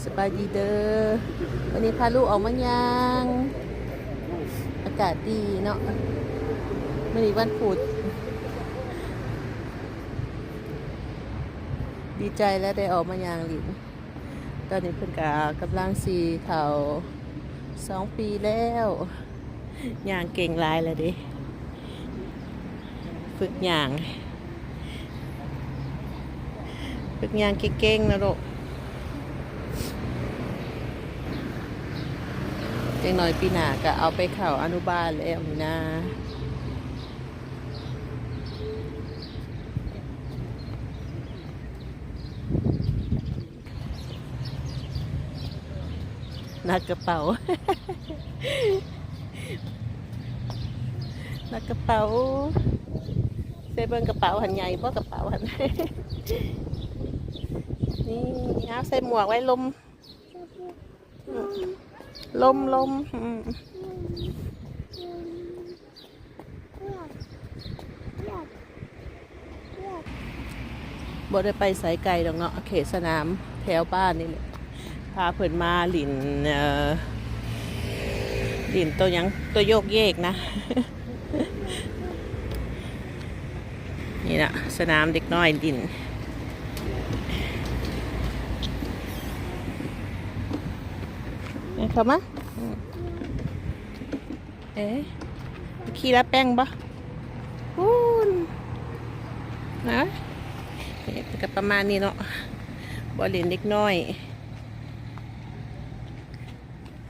ສະບາຍດີເດີ ວັນນີ້ພາລູກອອກມາຍ່າງ ອາກາດດີເນາະ ມື້ນີ້ວັນພຸດ ດີໃຈແລ້ວໄດ້ອອກມາຍ່າງຫຼິ້ນ. ຕອນນີ້ເພິ່ນກະກຳລັງຊິເຂົ້າສອງປີແລ້ວ. ຍ່າງເກັ່ງຫຼາຍແລ້ວເດ້ ຝຶກຍ່າງ ຝຶກຍ່າງເກັ່ງໆນະລູກ. ຈັກໜ້ອຍປີໜ້າກະເອົາໄປເຂົ້າອະນຸບານແລ້ວນີ້ນາ. ໜັກກະເປົາ ໜັກກະເປົາ. ໃສ່ເບິ່ງກະເປົາຫັ້ນໃຫຍ່ບໍ່ ກະເປົາຫັ້ນ ນີ້ ເອົາໃສ່ໝວກໄວ້ ລົມ ລົມ ລົມ ອືມ. ບໍ່ໄດ້ໄປໃສໄກດອກເນາະ ເຂດສະໜາມແຖວບ້ານນີ້ແຫຼະ ພາເພິ່ນມາຫຼິ້ນ ເອີ ຫຼິ້ນໂຕຫຍັງ ໂຕໂຍກເຢກນະ ນີ້ນະ ສະໜາມເດັກນ້ອຍຫຼິ້ນ ເຂົ້າມາ ອືມ. ເອີ ຂີ່ລາແປ້ງບໍ່? ພຸ້ນ ນະ ນີ້ກະປະມານນີ້ເນາະ ບ່ອນຫຼິ້ນເດັກນ້ອຍ.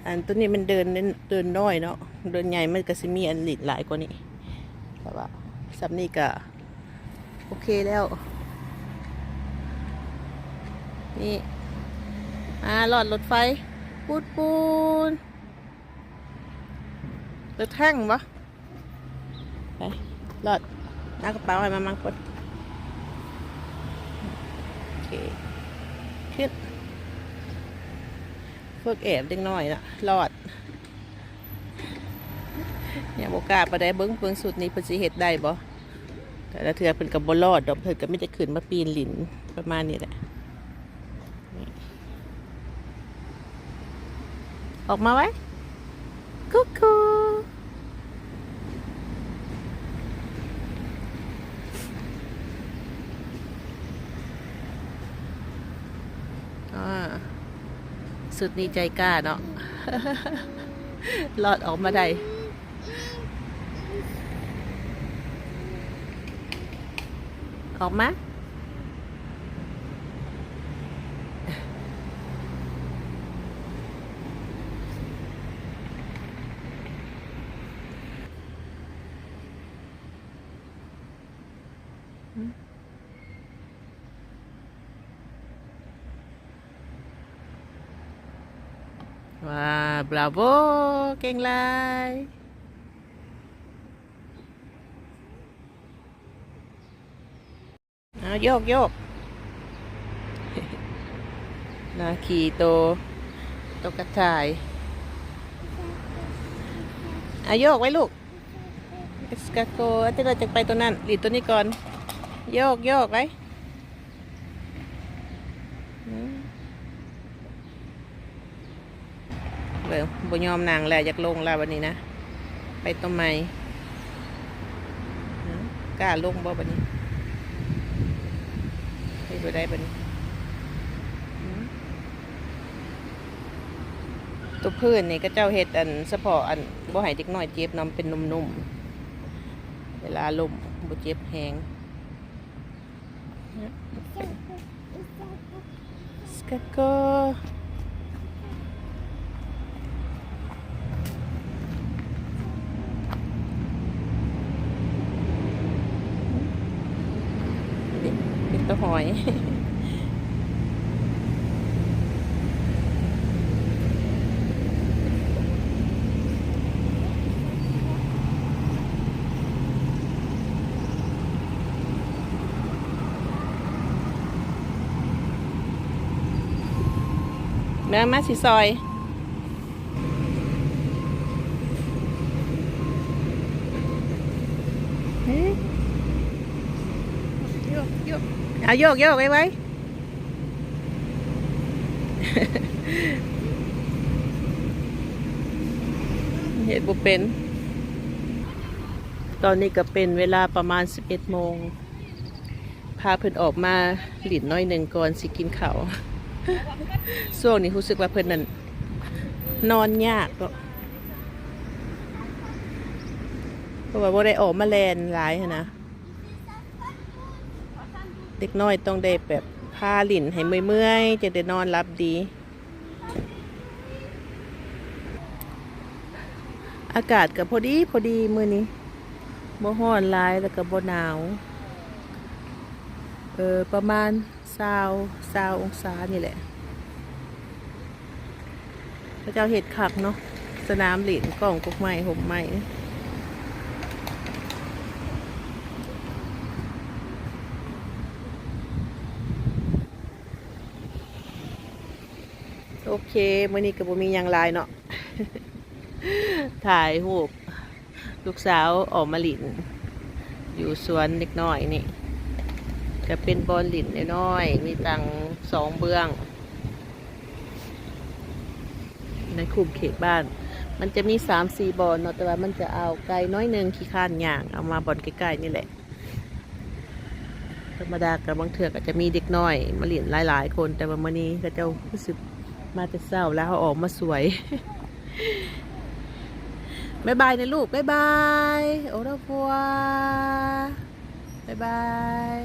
ອັນໂຕນີ້ມັນເດີ່ນ ເດີ່ນນ້ອຍເນາະ ເດີ່ນໃຫຍ່ມັນກະຊິມີອັນຫຼິ້ນຫຼາຍກວ່ານີ້ ແຕ່ວ່າສ່ຳນີ້ກະໂອເຄແລ້ວ. ນີ້ ມາລອດລົດໄຟ ປຸດໆ. ລົດແທັງບໍ່? ໄປ ລອດ ເອົາກະເປົາໃຫ້ມາມັງປົດ ໂອເຄ ຂຶ້ນ ຝຶກແອບເດັກນ້ອຍນະ ລອດ ຍັງບໍ່ກ້າປານໃດ ເບິ່ງ ເບິ່ງຊຸດນີ້ເພິ່ນຊິເຮັດໄດ້ບໍ່? ແຕ່ລະເທື່ອເພິ່ນກະບໍ່ລອດດອກ ເພິ່ນກະມີແຕ່ຂຶ້ນມາປີນຫຼິ້ນປະມານນີ້ແຫຼະ. ອອກມາໄວ ກຸກກູ ອ່າ ຊຸດນີ້ໃຈກ້າເນາະ ລອດອອກມາໄດ້. ອອກມາ ວ້າ ບຣາໂວ ເກັ່ງຫຼາຍ. ເອົາ ໂຍກ ໂຍກ ນາຂີ່ໂຕ ໂຕກະຕ່າຍ ເອົາ ໂຍກໄວ້ລູກ. ເອັສກາໂກ ອາ ເຈົ້າຈະໄປໂຕນັ້ນ ຫຼິ້ນໂຕນີ້ກ່ອນ ໂຍກ ໂຍກໄວ້. ອືມ ເບິ່ງ ບໍ່ຍອມນັ່ງແລ້ວ ຢາກລົງແລ້ວບັດນີ້ນະ ໄປໂຕໃໝ່. ອືມ ກ້າລົງບໍ່ບັດນີ້ ເຮັດບໍ່ໄດ້ບັດນີ້. ອືມ ໂຕພື້ນນີ້ເຂົາເຈົ້າເຮັດອັນສະເພາະ ອັນບໍ່ໃຫ້ເດັກນ້ອຍເຈັບເນາະ ມັນເປັນນຸ້ມໆ ເວລາລົ້ມບໍ່ເຈັບແຮງ. ສະກາໂກ ເປັນ ເປັນໂຕຫອຍ. ມາ ມາຊິຊ່ອຍ. ໂຍກ ໂຍກ ເອົາ ໂຍກ ໂຍກ ໄວໆ. ເຮັດບໍ່ເປັນ. ຕອນນີ້ກໍເປັນເວລາປະມານສິບເອັດໂມງ. ພາເພິ່ນອອກມາຫຼິ້ນໜ້ອຍໜຶ່ງກ່ອນຊິກິນເຂົ້າ. ຊ່ວງນີ້ຮູ້ສຶກວ່າເພິ່ນນັ້ນນອນຍາກເນາະ ເພາະວ່າບໍ່ໄດ້ອອກມາແລ່ນຫຼາຍຫັ້ນນະ. ເດັກນ້ອຍຕ້ອງໄດ້ແບບພາຫຼິ້ນໃຫ້ເມື່ອຍໆ ຈຶ່ງໄດ້ນອນຫຼັບດີ. ອາກາດກໍພໍດີ ພໍດີມື້ນີ້ ບໍ່ຮ້ອນຫຼາຍ ແລ້ວກໍບໍ່ໜາວ ເອີ ປະມານຊາວ ຊາວອົງສານີ້ແຫຼະ. ເຂົາເຈົ້າເຮັດຄັກເນາະ ສະໜາມຫຼິ້ນ ກ້ອງກົກໄມ້ ຮົ່ມໄມ້. ໂອເຄ ມື້ນີ້ກໍບໍ່ມີຫຍັງຫຼາຍເນາະ ຖ່າຍຮູບລູກສາວອອກມາຫຼິ້ນຢູ່ສວນເດັກນ້ອຍນີ້ ກໍເປັນບ່ອນຫຼິ້ນນ້ອຍໆ ມີຕັ້ງສອງເບື້ອງໃນຄຸ້ມເຂດບ້ານ. ມັນຈະມີສາມສີ່ບ່ອນເນາະ ແຕ່ວ່າມັນຈະອາວໄກໜ້ອຍໜຶ່ງ ຂີ້ຄ້ານຍ່າງ ເອົາມາບ່ອນໃກ້ໆນີ້ແຫຼະ. ທຳມະດາກໍບາງເທື່ອກໍຈະມີເດັກນ້ອຍມາຫຼິ້ນຫຼາຍໆຄົນ ແຕ່ວ່າມື້ນີ້ເຂົາເຈົ້າຮູ້ສຶກມາແຕ່ເຊົ້າ ແລ້ວເຮົາອອກມາສວຍ. ບາຍບາຍນະລູກ ບາຍບາຍ Au revoir ບາຍບາຍ.